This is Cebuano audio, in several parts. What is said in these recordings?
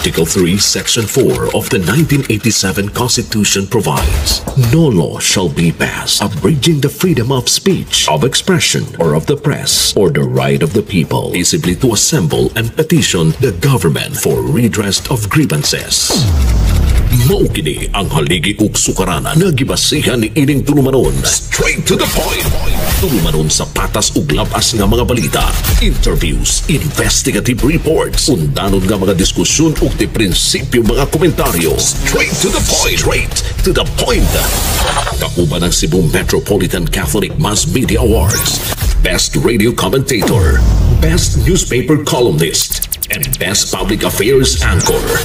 Article 3, Section 4 of the 1987 Constitution provides, "No law shall be passed abridging the freedom of speech, of expression, or of the press, or the right of the people peaceably to assemble and petition the government for redress of grievances." Mao kini ang haligi ug sukaranan nga gibasihan ni ining tulumanon. Straight to the point. Tulumanon sa patas ug labas nga mga balita, interviews, investigative reports, undanon nga mga diskusyon ug di prinsipyo mga komentaryo. Straight to the point. Straight to the point. Kauban ang Cebu Metropolitan Catholic Mass Media Awards, Best Radio Commentator, Best Newspaper Columnist, and Best Public Affairs Anchor.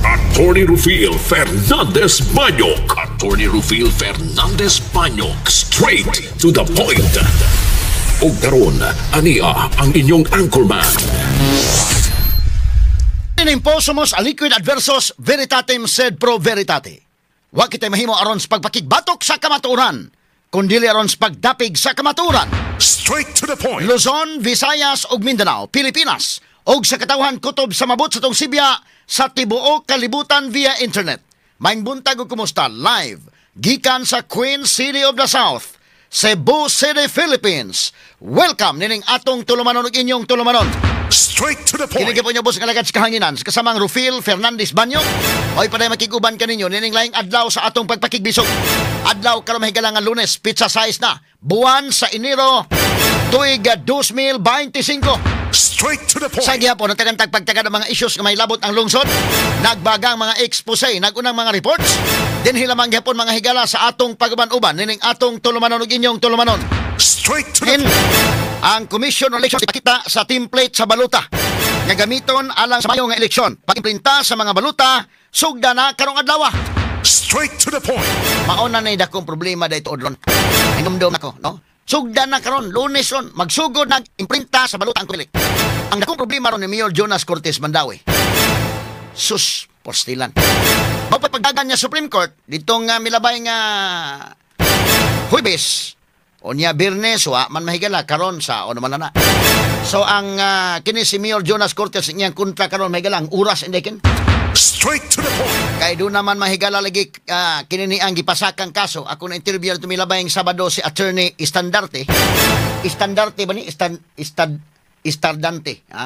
Attorney Rufil Fernandez Banyok. Attorney Rufil Fernandez Banyok. Straight to the point. Ug karon, ania ang inyong anchorman. Imposumus aliquid adversus veritatem sed pro veritate. Wa kitay mahimo aron sa pagpakigbatok sa kamatuoran, kundi aron sa pagdapig sa kamatuoran. Straight to the point. Luzon, Visayas ug Mindanao, Pilipinas ug sa katawhan kutob sa mabot sa tong sibya sa tibuok kalibutan via internet. Maayong buntag ug kumusta live gikan sa Queen City of the South, Cebu City, Philippines. Welcome nining atong tulumanon ug inyong tulumanon. Straight to the point. Kini po niyo boss nga alagad sa kahanginan sa kasamang Rufil Fernandez Banyo. Oy paday makiguban kaninyo nining laing adlaw sa atong pagpakigbisog. Adlaw karon, mahigala nga Lunes, petsa 6 na, buwan sa Enero, tuig 2025. Straight to the point. Sa gihapon, nagtagantag pagtaga ng mga issues nga may labot ang lungsod, nagbagang mga expose, nagunang mga reports, dinhi lamang gihapon, mga higala, sa atong pag-uban-uban, nining atong tulumanon ug inyong tulumanon. Straight to the In, ang Commission on Elections ipakita sa template sa baluta nga gamiton alang sa mayo nga eleksyon. Pag-imprinta sa mga baluta, sugda na karong adlaw. Straight to the point. Mao na nay dakong problema dito ron. Hinumdum ako, no? Sugda na karon, Lunes ron, magsugod nag imprinta sa baluta ang Comelec. Ang dakong problema ron ni Mayor Jonas Cortez Mandawi. Sus, postilan. Mapapagdagan niya Supreme Court, ditong milabay nga Huwebes, o niya Biyernes, wa man mahigala karon sa o naman na. So ang kini si Mayor Jonas Cortez iyang kontra karon, mahigala, ang oras indekin. Straight to the point. Kay doon naman mahigala lagi kini ni ang gipasakang kaso. Ako na interview tumilabay Sabado si Attorney Estandarte. Estandarte ba ni? Estandarte. Ha?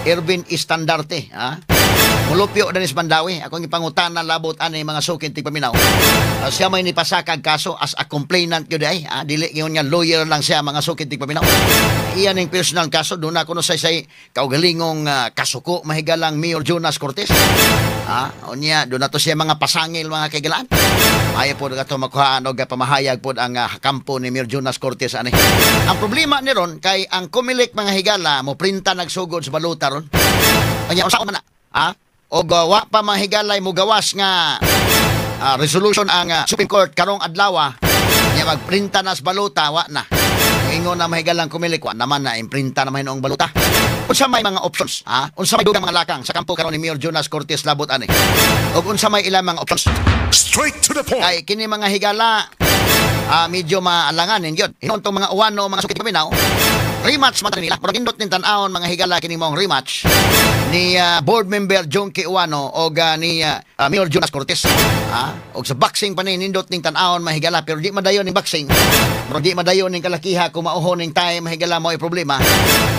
Ervin Estandarte. Ha? Mulupyo na ni Mandawi. Ako ang ipangutana labot ani mga sukin tigpaminaw. Siya may nipasakag kaso as a complainant yun ay. Ha? Dili yun nga lawyer lang siya, mga sukin tigpaminaw. Iyan ang personal kaso. Doon ako no say kaugalingong kasuko mahigalang Mayor Jonas Cortez. Ha? Unya, doon na to siya mga pasangil, mga kaigalaan. Ayaw po na ito makuhaan og pamahayag po ang kampo ni Mayor Jonas Cortez ani. Ang problema ni ron kay ang Comelec, mga higala, mo printa nagsugod sa baluta ron. Kanya unsa man na? Ha? Og wa pa mahigalay mo gawas nga resolution ang Supreme Court karong adlaw nya magprinta na sa baluta, wa na. Ingon na mahigalang Comelec, wa naman na imprinta na may noong baluta. Unsa may mga options, ha? Unsa may dugang mga lakang sa kampo karon ni Mayor Jonas Cortez labot ani? Og unsa may ilang mga options? Straight to the point. Kay kini, mga higala, medyo maalanganin yun. Hinon tong mga uwano, mga sukit paminaw, rematch man nila. Murag indot nin tan-awon, mga higala, kini mong rematch ni board member Jonkie Ouano og ni Mayor Jonas Cortez. Ah, og sa boxing pa ni nindot ning tan-awon, mga higala, pero di madayon ning boxing. Pero di madayon ning kalakiha kung mauhon ning time, mahigala, mo ay problema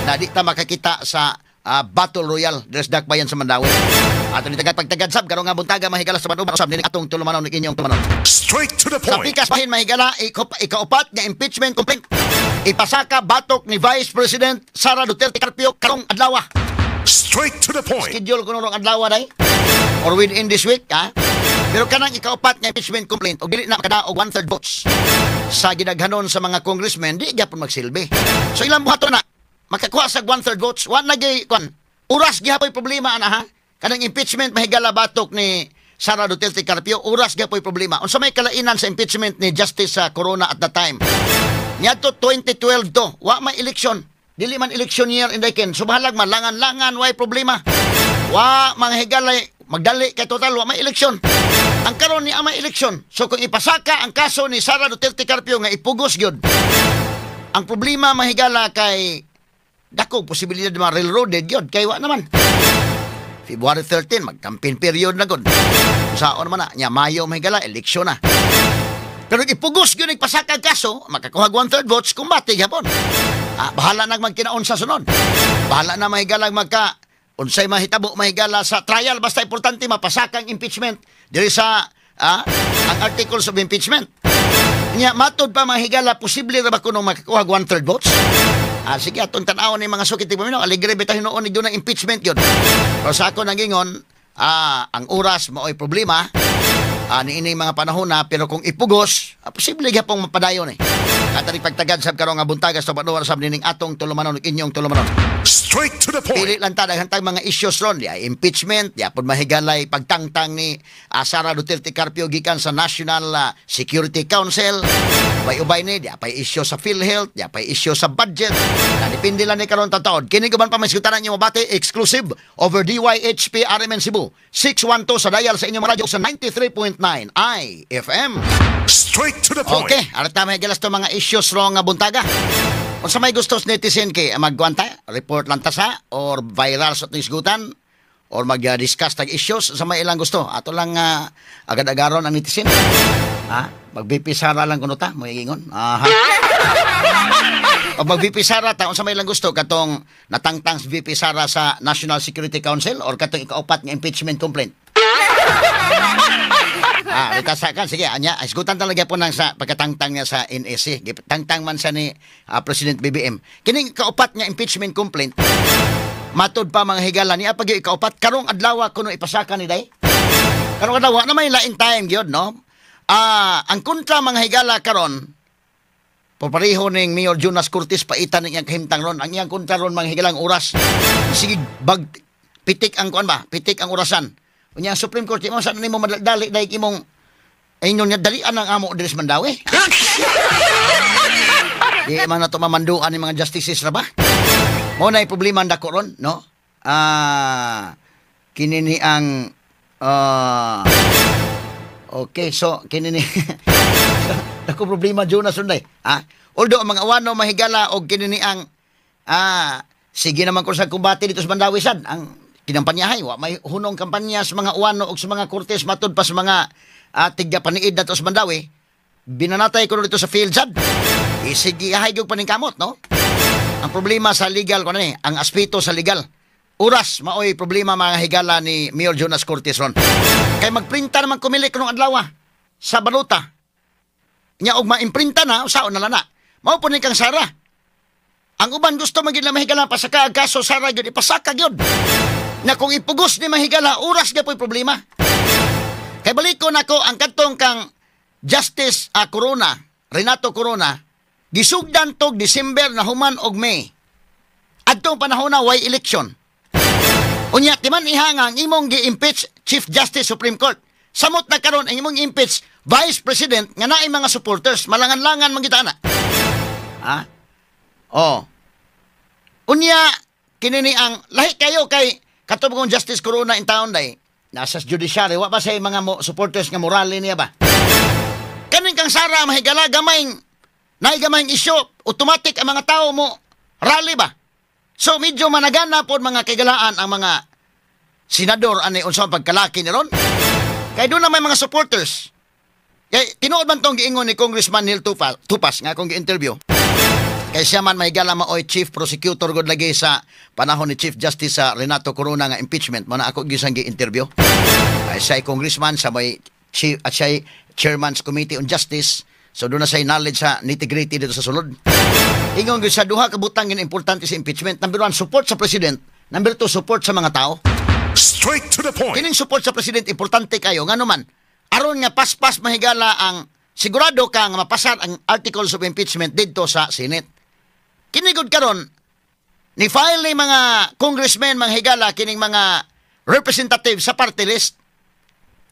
na di ta makakita sa Battle Royal dres Dakbayan sa Mandaue. Ato ni tagad pagtagad sab karong nga buntaga, mahigala, sa panuban usab nining atong tulumanon ning inyong tulumanon. Straight to the Sa point. pikas bahin, mahigala, ikaupat nga impeachment complaint ipasaka batok ni Vice President Sara Duterte Carpio karong adlaw. Straight to the point. Schedule ko nung adlaw day or within this week, ha. Pero kanang ikaupat nga impeachment complaint og dili na makadaog one-third votes sa gidaghanon sa mga congressmen, di gyapon magsilbi. So ilang buhaton na makakuha sa one-third votes, wa na gyud kwan. Oras gihapoy problema ana, ha. Kanang impeachment, mahigala, batok ni Sara Duterte Carpio, oras gihapoy problema. Unsa may kalainan sa impeachment ni Justice sa Corona at the time? Niadto 2012 to, wa may eleksyon. Dili man election year in ken. So bahalag malangan-langan, way problema. Wa mga higalay magdali kay total wa may eleksyon. Ang karon ni may eleksyon. So kung ipasaka ang kaso ni Sara Duterte Carpio nga ipugos gyud. Ang problema, mahigala, kay dako posibilidad ma railroaded gyud kay wa naman. February 13, mag-campaign period na gud. Saon man na, nya Mayo, mga higala, eleksyon na. Pero ipugos gyud pasakag kaso, makakuha one-third votes, kumbate gyapon. Ah, bahala na magkinaon sa sunod. Bahala na, mahigalang, magka unsay mahitabo, mahigala, sa trial, basta importante mapasakang impeachment diri sa ang articles of impeachment. Nya matod pa, mga higala, posible ra ba kuno makakuha one-third votes? Ah, sige, atong tan-awon ni mga sukit tigpaminaw, aligre bitaw hinuon ni doon ang impeachment yun. Pero sa ako nangingon, ang oras mao'y problema niini mga panahon na, pero kung ipugos, posible gyapong mapadayon eh. Katari pagtagad sab karong nga buntagas sa panuwar sab nining atong tulumanon ug inyong tulumanon. Straight to the point. Pili lang ta, daghan tag mga issues ron, di ay impeachment, di apod mahigalay pagtangtang ni Sara Duterte Carpio gikan sa National Security Council. Ubay-ubay ni, di apay issue sa PhilHealth, di apay issue sa budget. Na depende lang ni karon taon. Kini guban pa may sugtanan niyo mabati exclusive over DYHP RMN Cebu. 612 sa dial sa inyong radyo sa 93.9 IFM. Straight to the point. Okay, arta may galas to mga issues ro nga buntaga. Kung sa may gusto sa netizen kay magkwanta, report lang ta sa or viral sa atong isgutan or mag-discuss tag issues sa may ilang gusto. Ato lang agad-agaron ang netizen. Ha? Mag-VP Sara lang kuno ta, mo ingon. Aha. O mag VP Sara ta, unsa may ilang gusto, katong natangtang si VP Sara sa National Security Council or katong ikaupat nga impeachment complaint? Ah, sa kan sige, anya, isgutan talaga po nang sa pagkatangtang niya sa NSC. Tangtang man siya ni President BBM. Kining kaupat nga impeachment complaint. Matod pa, mga higala, niya pag ikaupat karong adlaw kuno ipasaka ni day. Karong adlaw na may lain time gyud, no? Ah, ang kontra, mga higala, karon pareho ning Mayor Jonas Cortes, paitan ning iyang kahimtang ron. Ang iyang kontra ron, mga higalang, oras. Sige, bag pitik ang kuan ba? Pitik ang orasan. Unya ang Supreme Court, mo sa nimo madali dahil imong ingon niya dalian ang amo diri sa Mandaue. Di man na to mamanduan ni mga justices ra ba? Mao na problema ang dako ron, no? Ah, kini ni ang okay, so kini ni dako problema Jonas sunday. Ah, although ang mga awano, mahigala, og kini ni ang sige naman ko sa kumbate dito sa Mandaue sad ang kinampanyahay, wa may hunong kampanya sa mga uwano og sa mga Cortes. Matud pa sa mga tigga paniid dato sa Mandaue, binanatay ko dito sa field sad. Isig ihay gyud paningkamot, no? Ang problema sa legal ko na ni, ang aspeto sa legal. Oras maoy problema, mga higala, ni Mayor Jonas Cortes ron. Kay magprinta naman Comelec karong adlaw sa balota. Nya og maimprinta na, usaon na lang na. Mao po ni kang Sara. Ang uban gusto magid na, mahigala, pasaka ang kaso Sara gyud ipasaka gyud. Na kung ipugos ni, mahigala, oras gyud problema. Kay balik ko nako ang kadtong kang Justice Corona, Renato Corona, gisugdan tog December na human og May. Adtong panahon na way election. Unya timan iha nga ang imong gi-impeach Chief Justice Supreme Court. Samot na karon ang imong impeach Vice President nga naay mga supporters, malangan-langan man kita na. Ha? Oh. Unya kini ni ang lahi kayo kay katong kong Justice Corona in town day. Nasa judiciary wa ba say mga mo, supporters nga morale niya ba? Kaning kang Sara, mahigala, gamayng naay gamayng isyu, automatic ang mga tao mo rally ba? So medyo managana pod, mga kaigalaan, ang mga senador ani unsa ang pagkalaki ni ron. Kay doon na may mga supporters. Kay tinuod man tong giingon ni Congressman Neil Tupas, Tupas nga akong gi-interview. Kay siya man, may gala, maoy chief prosecutor god lagi sa panahon ni Chief Justice sa Renato Corona nga impeachment mo na ako gisang gi-interview. Ay siya ay congressman sa may chief at siya ay chairman's committee on justice. So doon na siya knowledge sa nitty-gritty dito sa sulod. Ingon gyud sa duha ka butang nga importante sa impeachment. Number one, support sa president. Number two, support sa mga tao. Straight to the point. Kining support sa president importante kayo ngano man aron nga paspas, mahigala, ang sigurado ka nga mapasar ang articles of impeachment didto sa Senate. Kini gud karon ni file ni mga congressmen, mga higala, kining mga representative sa party list.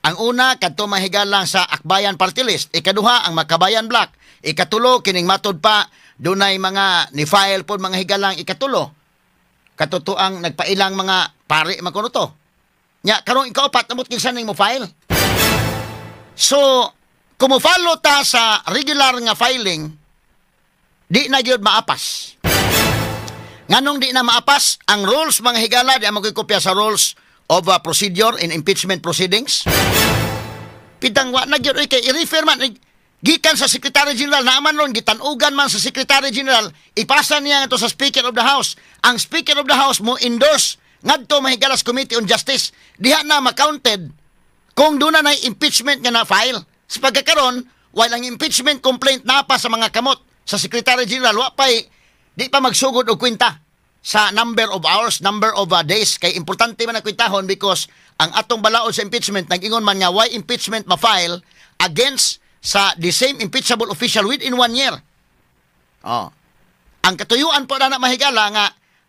Ang una kadto, mahigala, sa Akbayan Party List, ikaduha ang Makabayan Bloc, ikatulo kining matod pa dunay mga ni file pod, mga higalang, ikatulo katotoang nagpailang mga pare man kuno to. Nya karong ikaupat, amot kinsa ning mo file. So, kung mo-follow ta sa regular nga filing, di na gyud maapas. Nganong di na maapas? Ang rules, mga higala, di mo kopya sa rules of Procedure in Impeachment Proceedings. Pidang wa na gyud, oy, kay i-refer man eh, gikan sa Secretary General naaman ron gitanugan man sa Secretary General, ipasa niya ngadto sa Speaker of the House. Ang Speaker of the House mo endorse ngadto, mahigala, sa Committee on Justice. Diha na makounted kung doon na impeachment nga na file. Sa pagkakaron, while ang impeachment complaint napa sa mga kamot sa Secretary General, wa pa'y di pa magsugod og kwenta sa number of hours, number of days, kay importante man ang kwentahon because ang atong balaod sa impeachment nag-ingon man nga why impeachment ma-file against sa the same impeachable official within one year. Oh. Ang katuyuan po na, mahigala, nga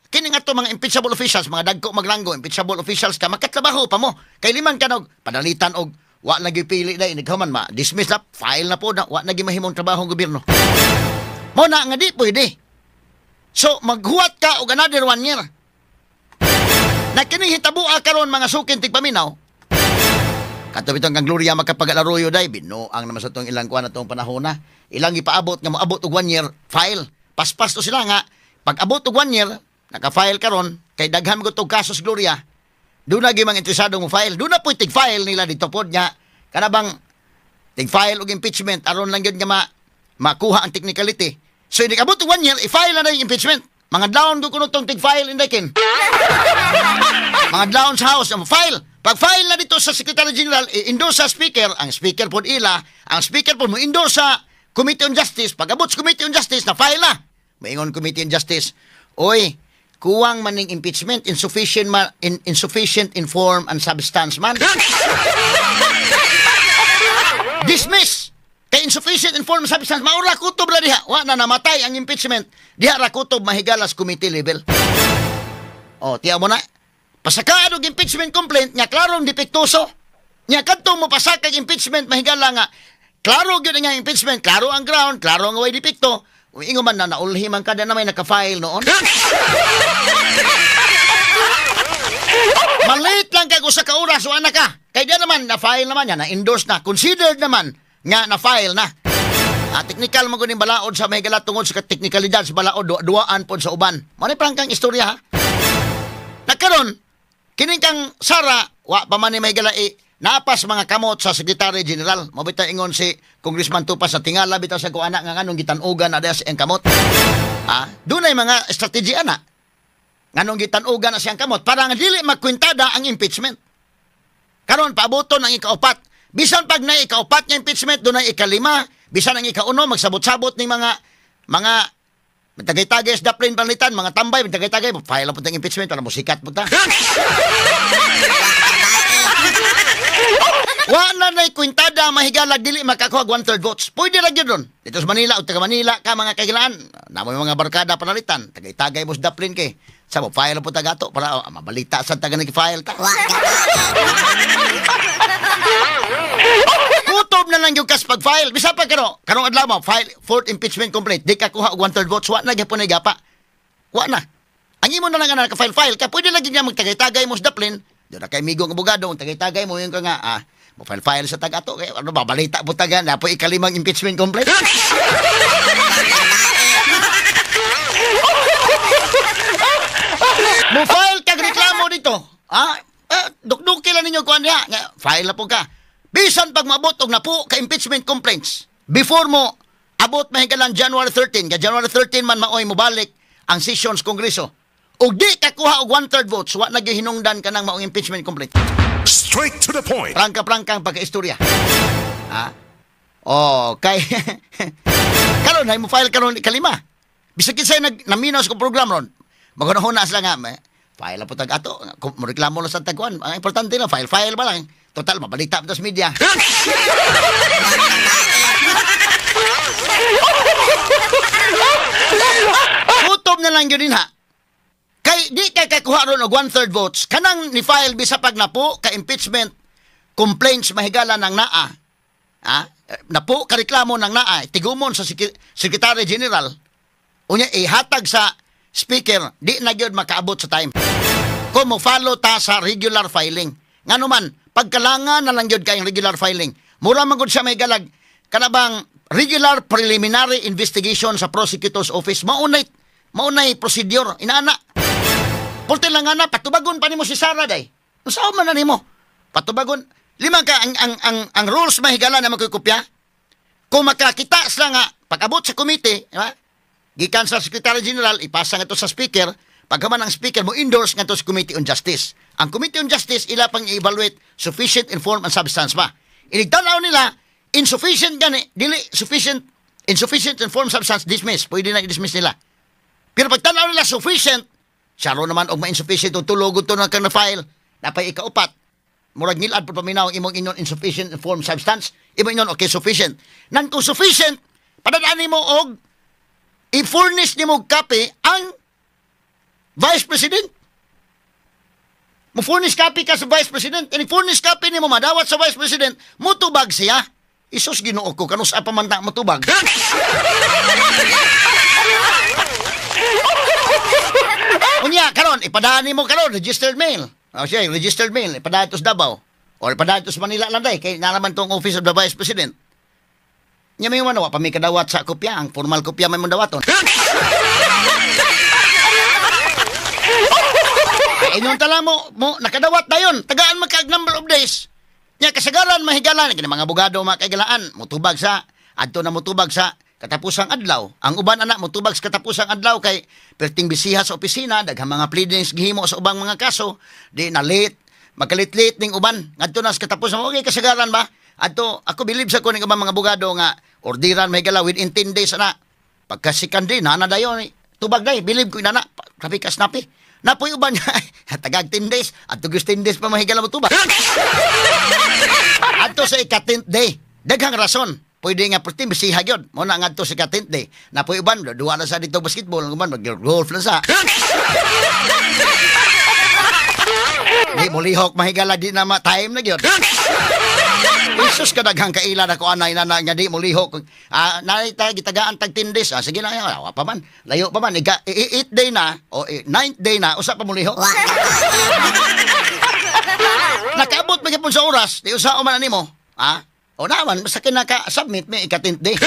kini nga to mga impeachable officials, mga dagko magranggo, impeachable officials ka, makatrabaho pa mo. Kay liman ka nog padalitan og wa lagi pili dai naghuman ma dismiss na, file na po na, wa lagi mahimong trabaho ang gobyerno. Mo na nga di pwede. So maghuwat ka og another one year. Na kini hitaboa karon, mga sukin tigpaminaw. Kato bitong kang Gloria Macapagal-Arroyo day, binuang naman sa tong ilang kuan atong panahon na. Ilang ipaabot nga moabot og one year file. Paspas to sila nga pag abot og one year, naka-file karon kay daghan mo og kasos Gloria. Doon na gyud mga interesado mo file. Doon na po tig-file nila dito pod nga kana bang tig-file og impeachment aron lang gyud nga makuha ang technicality. So hindi abot og one year, i-file na na yung impeachment. Mga down do kuno tong tig-file indakin. Mga down sa house, ang file. Pag file na dito sa Secretary General, i-endorse sa Speaker, ang Speaker po ila, ang Speaker po mo endorse sa Committee on Justice. Pag abot sa Committee on Justice, na file na. Maingon Committee on Justice, "Oy, kuwang maning impeachment, insufficient man, insufficient in form and substance man. Dismiss." Kay insufficient in form and substance, maura kutob ra diha. Wa na namatay ang impeachment. Diha ra kutob, mahigala, sa committee level. Oh, tiya mo na. Pasakaan og impeachment complaint nga klarong depektuso. Nya kadto mo pasaka og impeachment, mahigala, nga klaro gyud nga impeachment, klaro ang ground, klaro ang way depekto. Ingo man na naulhi man kada na may naka-file noon. Malate lang kag usa ka oras, wa na ka. Kay di naman na-file naman yan, na-endorse na, considered naman nga na-file na. Ah, technical mo kuning balaod sa may tungod sa teknikalidad sa balaod, duaan pod sa uban. Mao ni prangkang istorya ha. Nagkaron, kining kang Sara, wa pa man ni may eh, napas mga kamot sa Secretary General. Mabita ingon si Congressman Tupas sa tingala bitaw sa kuana nga nganong gitan-ugan na sa iyang kamot. Ah, dunay mga strategy ana. Nganong gitan-ugan na siyang kamot para nga dili magkwintada ang impeachment. Karon paaboton ang ikaupat. Bisan pag na ikaupat nga impeachment, dunay ikalima, bisan ang ikauno, magsabot-sabot ning mga tagay-tagay sa daplin panlitan, mga tambay, tagay-tagay, file na po tayong impeachment para musikat po ta. Wa na na'y kwintada, mahigala, dili makakuha one-third votes. Pwede ra gyud ron. Dito sa Manila, o taga Manila ka mga kagilaan, namo yung mga barkada panalitan, tagay-tagay mo sa daplin kay. Sa mo, file na po tagato para oh, mabalita sa taga nag-file ta. Kutob na lang yung kas pag-file. Bisa pa kano, karong adlaw mo, file fourth impeachment complaint, di ka kuha og one-third votes, wa na gyapon na gapa. Wa na. Ang imo na lang nga naka-file-file ka, pwede lagi nga magtagay-tagay mo sa daplin. Doon na kay migong abogado, ang tagay-tagay mo yung ka nga, ah, mo file-file sa taga-to. Kaya ano ba, balita po taga, na po ikalimang impeachment complaint. Mo file kag reklamo dito. Ah, eh, dukduki lang ninyo kuan diha. Nga, file na po ka. Bisan pag maabot og napo ka impeachment complaints, before mo abot mahigalan January 13, kay January 13 man maoy mobalik ang sessions Kongreso. Ug di ka kuha og one-third votes, wa na gihinungdan ka ng maong impeachment complaint. Straight to the point. Prangka-prangka ang pagkaistorya. Ha? Oh, kay karon ay mo file karon ikalima. Bisag kinsay nag naminaw sa program ron. Magunahuna sila nga, may, file na po tag ato. Kung mo reklamo lang sa tagkuan, ang importante lang file file ba lang. Total mabalita pa sa media. Kutob na lang yun din ha. Kay di kay kakuha ron og one-third votes, kanang ni file bisa pag napo ka impeachment complaints, mahigala, ng naa. Ha? Napo ka reklamo ng naa, tigumon sa Secretary General. Unya ihatag sa Speaker, di na gyud makaabot sa time. Kung mo follow ta sa regular filing. Ngano man, pagkalangan na lang gyud kayong regular filing. Mura man gud siya may galag kana bang regular preliminary investigation sa prosecutor's office. Maunay procedure inaana. Pulti lang nga na, patubagon pa nimo si Sara day. Unsa man na nimo? Patubagon lima ka ang rules, mahigala na magkukopya. Kung makakita sila nga pag-abot sa committee, di ba? Gikan sa Secretary General, ipasa nga to sa Speaker, pagkaman ang Speaker mo endorse nga to sa Committee on Justice. Ang Committee on Justice ila pang i-evaluate sufficient in form and substance ba. Inig-tanaw nila insufficient gani, dili sufficient, insufficient in form, substance, dismiss. Pwede na i-dismiss nila. Pero pag tanaw nila sufficient, saro naman og ma-insufficient og tulog to na kang na-file, napay ikaupat. Murag ngilad po paminaw ang imong ingon insufficient in form, substance, imong ingon okay, sufficient. Nan kung sufficient, padadaan nimo og i-furnish nimo og copy ang Vice President. Mo-furnish copy ka sa Vice President. And i-furnish copy nimo madawat sa Vice President, mutubag siya. Isus, Ginoo ko, kanus-a pa man ta mutubag? Unya, karon ipadaan nimo karon registered mail. O siya, registered mail, ipadaan to sa Davao. Or ipadaan to sa Manila lang day, kay naraman tong Office of the Vice President. Nya may manawa pa may kadawat sa kopya, ang formal kopya may mong dawaton. Ay, ingon tala mo nakadawat dayon, tagaan magkag number of days. Nya kasagaran mahigalan kini mga abogado mga kaigalaan, mutubag sa adto na mutubag sa katapusang adlaw. Ang uban ana mutubag sa katapusang adlaw kay perting bisiha sa opisina, daghang mga pleadings gihimo sa ubang mga kaso, di na late, magkalit-late ning uban. Ngadto na sa katapusan, okay kasagaran ba? Adto ako believe sa ko ning ubang mga abogado nga ordiran mahigala within 10 days ana. Pagka second day na dayon tubag day, believe ko inana, grabe ka snappy. Napoy uban tagag 10 days, adto gyud 10 days pa mahigala mo tubag. Adto sa ika-10th day, daghang rason. Pwede nga perting bisiha gyud. Mo na ngadto sa ika-10th day. Napoy uban duwa na sa dito basketball, ang uban mag-golf na sa. Di mo lihok mahigala di na ma time na gyud. Jesus, kadaghang kaila na ko anay na nga di mo lihok. Ah, naay ta gitagaan tag 10 days. Ah, sige na, wa pa man. Layo pa man. Ika 8 day na o 9th day na usa pa mo lihok. Nakaabot man gyud sa oras, di usa man animo. Ah, o naman basta kinaka-submit may ika-10th day.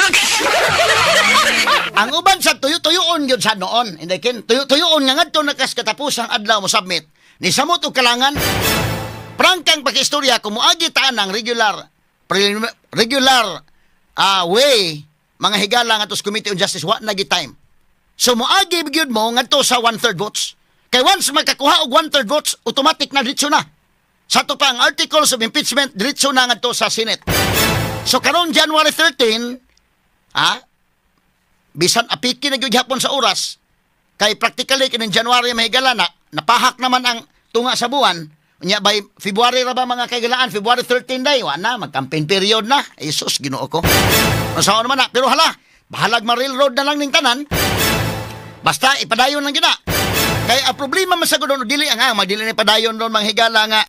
Ang uban sa tuyo-tuyoon gyud sa noon. Hindi kin tuyo-tuyoon nga ngadto nakas katapusang adlaw mo submit. Ni samot og kalangan. Prangkang pakistorya kung moagi ta ang regular way mga higala ngadto sa Committee on Justice, wa na gi time. So moagi gyud mo ngadto sa 1/3 votes. Kay once makakuha og 1/3 votes, automatic na diretso na. Sa ato pa ang articles of impeachment diretso na ngadto sa Senate. So karon January 13, bisan apiki na gyud hapon sa oras kay practically kining January mahigala na napahak naman ang tunga sa buwan. Unya by February ra ba mga kaigalaan, February 13 day, wa na mag-campaign period na. Jesus, Ginoo ko. Unsaon naman na, pero hala, bahalag ma-railroad na lang ning tanan. Basta ipadayon lang gina. Kay ang problema man sa gud dili ang magdili ni padayon ron mga higala nga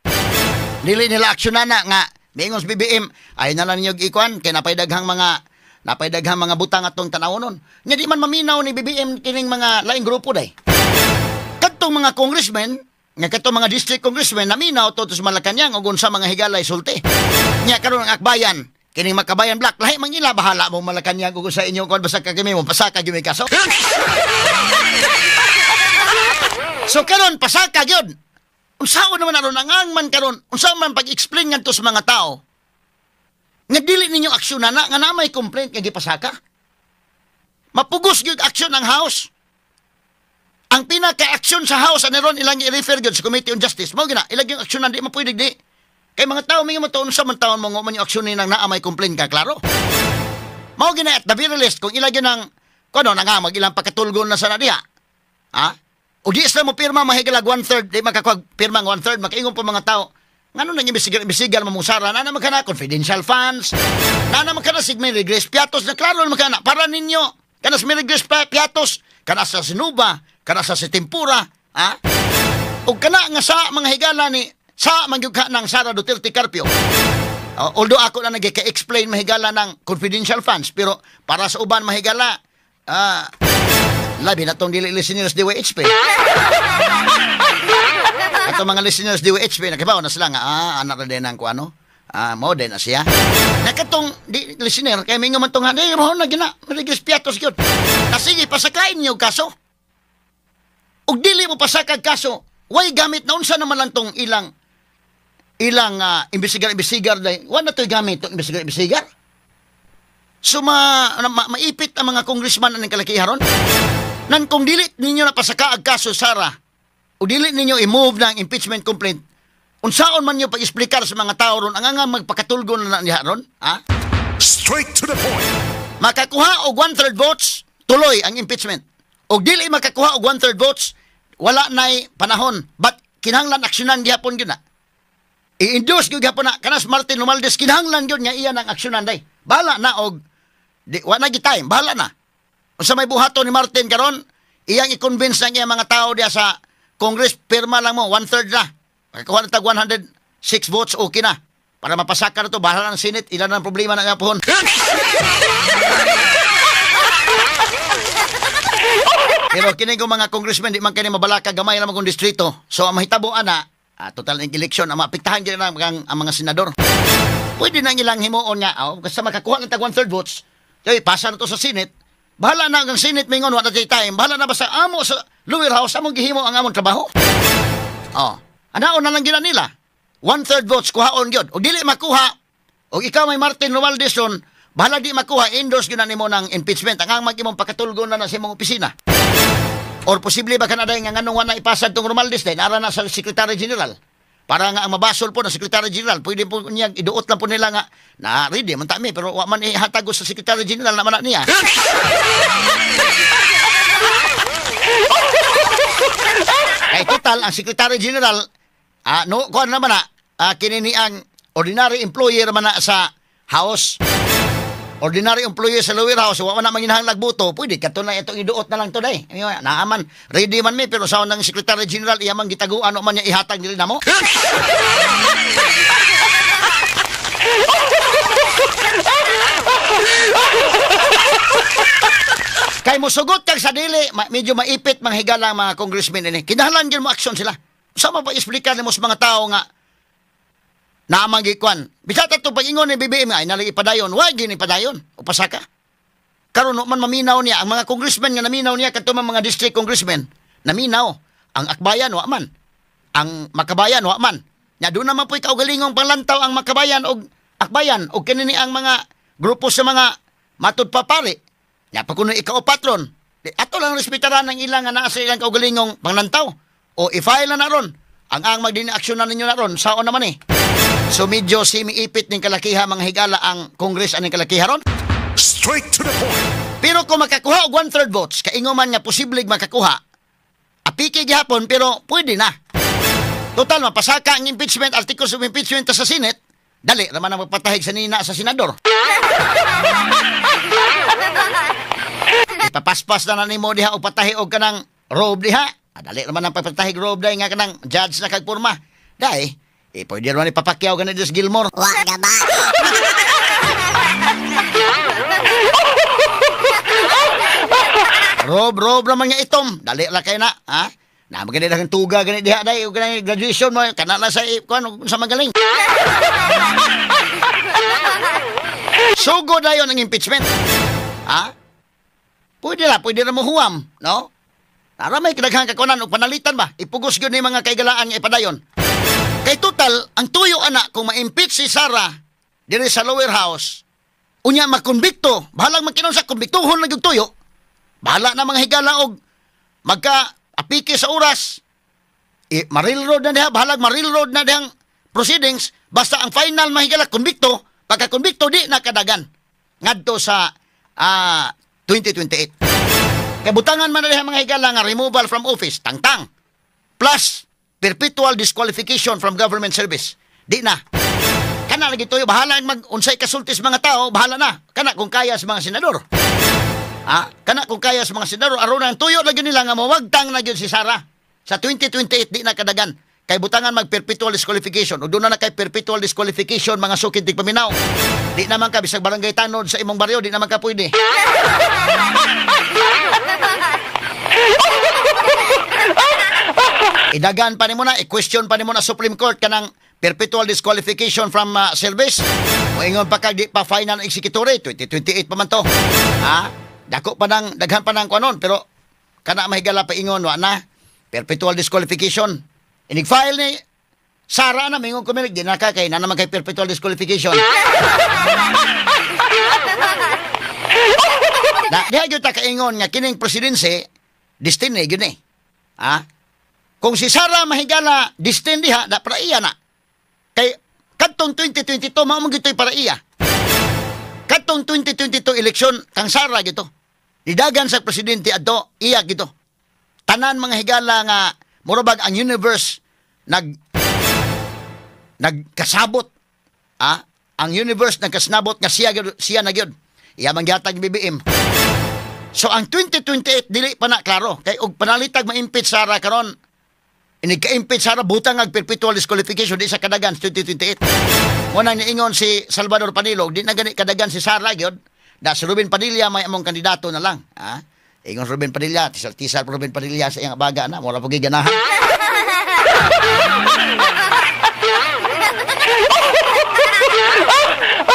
dili nila aksyon na nga miingon sa BBM ay na lang ninyo ikuan kay napay daghang mga butang atong tan-awonon. Nya di man maminaw ni BBM kining mga laing grupo day. Kadtong mga congressmen nga kadtong mga district congressmen naminaw to sa Malacañang ug unsa mga higalay sulti. Nya karon ang Akbayan kining Makabayan Black lahi man ila bahala mo Malacañang ug sa inyo kon basta kami mo pasaka gyud may kaso. So karon pasaka gyud. Unsaon naman aron ang man karon, unsa man pag-explain ngadto sa mga tao nga dili ninyo aksyon na nga na may complaint nga gipasaka. Mapugos gyud aksyon ang House. Ang pinaka-aksyon sa House ani ron ilang i-refer gyud sa Committee on Justice. Mao gina ilang yung aksyon di mapwede di. Kay mga tao mingon mo unsa man taon mo man yung aksyon ni nang naa may complaint ka klaro. Mao gina at the very least kung ilang gyud ang kuno na nga mag ilang pagkatulgon na sa na diha. Ha? O di sila mo pirma mahigalag 1/3, di makakuha pirma ng 1/3, makaingon po mga tao. Ngano nang imbisigal mamusara, na naman ka na confidential funds, na naman ka na sig Mary Grace Piatos, na klaro naman ka na, para ninyo, kana sa Mary Grace Piatos, kana sa Sinuba, kana sa Sitimpura, ha? O kana nga sa mga higala ni, sa mangyugka ng Sara Duterte Carpio. Although ako na nagka-explain mahigala ng confidential funds, pero para sa uban mahigala, labi na tong dili listeners DYHP. Ato mga listeners DYHP, nakibaw na sila nga, anak na din ang kuano. Mo din na siya. Nakatong di, listener, kaya may nga man tong, eh, mo na gina, Mary Grace Piatos yun. Na sige, pasakain niyo kaso. Ug dili mo pasakag kaso, way gamit na unsa naman lang tong ilang Ilang imbestigar-imbestigar dahil wala na to'y gamit itong imbestigar-imbestigar. So maipit ang mga congressman ang kalakiharon. Nan kung dili ninyo napasaka ang kaso Sara o dili ninyo i-move na ang impeachment complaint, unsaon man niyo pag-explicar sa mga tao ron ang nga magpakatulgo na niya ron, ha? Straight to the point. Makakuha og 1/3 votes, tuloy ang impeachment. Og dili makakuha og 1/3 votes, wala na'y panahon. But kinahanglan aksyonan gihapon gyud na. I-endorse gyud gihapon na kanas Martin Romualdez, kinahanglan gyud nga iya nang aksyonan day. Bahala na og di, wa na gi time, bahala na. Unsa may buhaton ni Martin karon, iyang i-convince ang iyang mga tao diya sa Congress, pirma lang mo, 1/3 na. Makakuha na tag 106 votes, okay na. Para mapasaka na to, bahala ng Senate, ilan ang problema na nga pohon. Pero kini ko mga congressmen, di man kini mabalaka, gamay naman kong distrito. So ang mahitabo ana, total ang eleksyon, ang maapektahan gyud na ang mga senador. Pwede na ilang himuon nga, oh, basta makakuha ng tag 1/3 votes, kay pasa na to sa Senate. Bahala na ang Senate mingon wa na time. Bahala na basta amo sa lower house among gihimo ang among trabaho. Oh, anaon na lang gina nila. 1/3 votes kuhaon gyud. Og dili makuha, og ikaw may Martin Romualdez ron, bahala di makuha, endorse gyud na nimo ng impeachment. Ang mag imong pakatulgon na na sa imong opisina. Or posible ba kanada nga nganong wa na ipasad tong Romualdez dahil nara na sa Secretary General. Para nga ang mabasol po ng Secretary General, pwede po niya iduot lang po nila nga na ready man ta mi pero wa man ihatag sa Secretary General na man na niya. Kay total ang Secretary General no kuan naman na kini ni ang ordinary employer man na sa House. Ordinary employee sa lower house, wa man na manginahanglag boto, pwede kato na itong iduot na lang today. Naaman, ready man mi pero sa ng Secretary General iya man gitaguan o man niya ihatag dili namo. Kay mosugot kag sa dili, medyo maipit manghigala ang mga congressmen ini. Kinahanglan gyud mo aksyon sila. Sa man pag-explicar nimo sa mga tao nga naamang gikuan. Bisag ato pag-ingon ni BBM ay nalagi padayon, why gini padayon? O pasaka. Karon no man maminaw niya ang mga congressmen nga naminaw niya kadto mga district congressmen, naminaw ang Akbayan wa man. Ang Makabayan wa man. Nya doon naman po'y kaugalingong panglantaw ang Makabayan og Akbayan og kini ni ang mga grupo sa mga matud papari. Nya pa kuno ikaw patron. Ato lang respetaran ang ilang nga naa sa ilang kaugalingong panglantaw. O i-file na ron. Ang magdini-aksyon na ninyo na ron, saon naman eh. So medyo simiipit ning kalakiha mga higala ang Congress aning kalakiha ron. Straight to the point. Pero kung makakuha og 1/3 votes, kaingo man nga posible makakuha, apiki gihapon pero pwede na. Total mapasaka ang impeachment, articles of impeachment sa Senate, dali raman ang magpatahig sa nina sa senador. Ipapaspas na nimo diha og patahi og kanang robe diha. Dali raman ang pagpatahig robe diha nga kanang judge na kag porma. Dai pwede rin ipapakyaw ka na Diyos Gilmore. Wa na ba? Rob naman nga itom. Dali lang kayo na. Ha? Na, maganda lang tuga, ganit diha, day. O ganit graduation mo. Kana lang sa, kuan, sa magaling. Sugo na yun ang impeachment. Ha? Pwede na mo huwam. No? Tara may kinaghang kakunan o panalitan ba? Ipugos yun yung mga kaigalaan nga ipadayon. Kay total, ang tuyo anak kung ma-impeach si Sara diri sa lower house, unya makonbikto, bahalang magkinaon sa konbiktuhon na gyud tuyo, bahala na mga higala og magka-apike sa oras, ma-railroad na diha, bahalang ma-railroad na dihang proceedings, basta ang final mga higala, konbikto, pagka-konbikto, di nakadagan. Ngadto sa 2028. Kay butangan man na diha mga higala nga removal from office, tangtang, plus perpetual disqualification from government service. Di na. Kana lagi tuyo, bahala mag-unsay kasultis mga tao, bahala na. Kana kung kaya sa mga senador. Ha? Kana kung kaya sa mga senador, aron ang tuyo lagi nila nga mawagtang na gyud si Sara. Sa 2028 di na kadagan. Kay butangan mag perpetual disqualification. O doon na kay perpetual disqualification mga sukid di paminaw. Di naman ka bisag barangay tanod sa imong baryo, di naman ka pwede. Idagan pa nimo na, i-question pa nimo na Supreme Court kanang perpetual disqualification from service. Moingon pa kag di pa final executory, 2028 pa man to. Ha? Dako pa nang daghan pa nang kuanon pero kana mahigala pa ingon wa na perpetual disqualification. Inig-file ni Sara na mingon kumilig di na ka kay na naman kay perpetual disqualification. Na diha gyud ta kaingon nga kining presidency destiny gyud ni. Ha? Kung si Sara mahigala destined diha da para iya na. Kay kadtong 2022 mao man gyud para iya. Kadtong 2022 eleksyon kang Sara gito. Nidagan sa presidente adto iya gito. Tanan mga higala nga mura bag ang universe nagkasabot. Ah, ang universe nagkasnabot nga siya siya na gyud. Iya man gihatag BBM. So ang 2028 dili pa na klaro kay og panalitag ma-impeach Sara karon. Inig ka-impeach Sara butang ag perpetual disqualification di sa kadagan 2028. Mo nang niingon si Salvador Panelo, di na gani kadagan si Sara gyud. Da si Ruben Padilla may among kandidato na lang. Ah, ingon Ruben Padilla, tisal-tisal Ruben Padilla sa iyang abaga na, mura pud ganahan.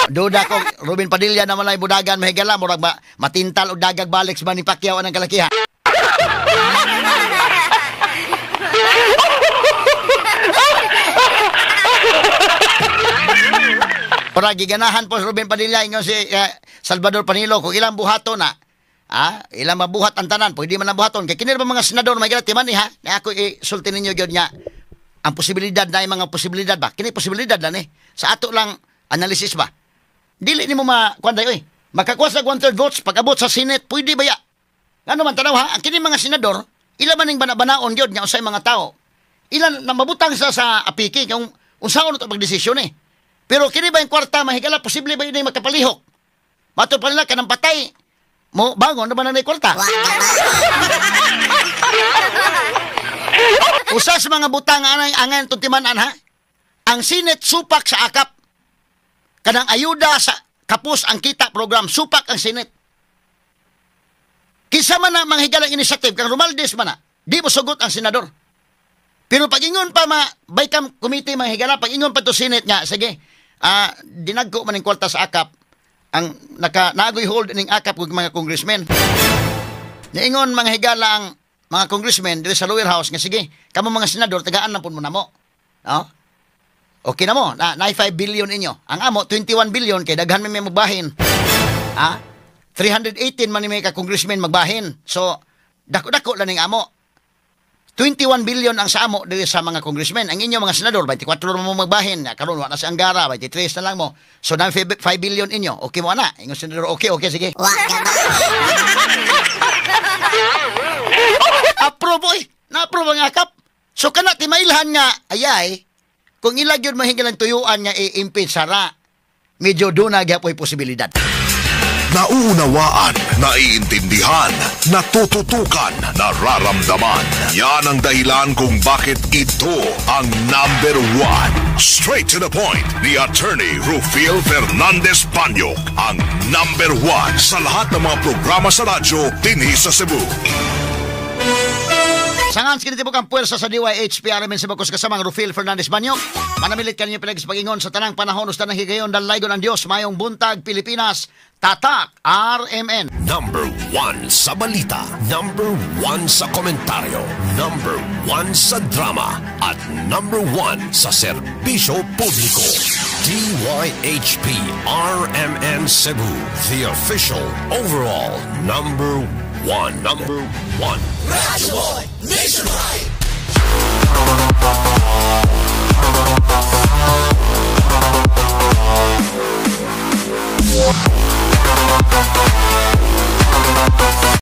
Duda ko Ruben Padilla naman ay budagan mahigala murag matintal og dagag balik sa Manny Pacquiao anang kalakiha. Para giganahan po si Ruben Padilla ingon si Salvador Panelo kung ilang buhato na, ilang mabuhat ang tanan, pwede man ang buhaton. Kay kini ba mga senador mahigala timan ni ha? Na ako isulti ninyo gyud nga ang posibilidad na mga posibilidad ba? Kini posibilidad na ni. Sa ato lang analysis ba? Dili nimo ma kuan day oy. Makakuha sa 1/3 votes pag abot sa Senate, pwede ba ya? Ngano man tanaw ha, ang kini mga senador, ila man ning bana-banaon gyud nga unsay mga tao. Ilan na mabutang sa apiki kung unsaon to pagdesisyon eh. Pero kini ba yung kwarta mahigala posible ba ini makapalihok? Mato pa nila kanang patay mo bangon na ba na kwarta? Usa sa mga butang anay angan tuntiman-an ha. Ang Senate supak sa akap. Kanang ayuda sa kapos ang kita program, supak ang Senate. Kinsa man na manghigalang initiative kang Romualdez man na, di mo sugot ang senador. Pero pag ingon pa ma Bicam committee manghigala, pag ingon pa to Senate nga, sige, dinagko man ning kwarta sa akap, ang naka naagoy hold ning akap ug mga congressmen. Niingon mga higala ang mga congressmen diri sa lower house nga sige, kamo mga senador tagaan na pud mo namo. No? Okay na mo, na 5 billion inyo. Ang amo 21 billion kay daghan man may magbahin. 318 man ni may ka congressmen magbahin. So dako-dako lang ning amo. 21 billion ang sa amo diri sa mga congressmen. Ang inyo mga senador 24 mo magbahin. Karon wa na si Angara, 23 na lang mo. So na 5 billion inyo. Okay mo ana? Ingon senador, okay, okay sige. Wa ka ba? Approve oy. Na-approve ang akap. So kana timailhan nga ayay kung ila gyud mahigalang tuyuan nga i-impeach Sara, medyo doon na gyapoy posibilidad. Nauunawaan, naiintindihan, natututukan, nararamdaman. Yan ang dahilan kung bakit ito ang number 1. Straight to the point, ni Attorney Rufil Fernandez Banyok, ang number 1 sa lahat ng mga programa sa radyo dinhi sa Cebu. Sangan kinitibok ang puwersa sa DYHP RMN sa Bagos kasamang Rufil Fernandez Banyok. Manamilit kaninyo pinagis pag-ingon sa tanang panahon o sa tanang higayon dalaygon ang Diyos mayong buntag Pilipinas. Tatak RMN. Number 1 sa balita, number 1 sa komentaryo, number 1 sa drama, at number 1 sa serbisyo publiko. DYHP RMN Cebu, the official overall number 1. Number 1. Radyo Boy Nationwide.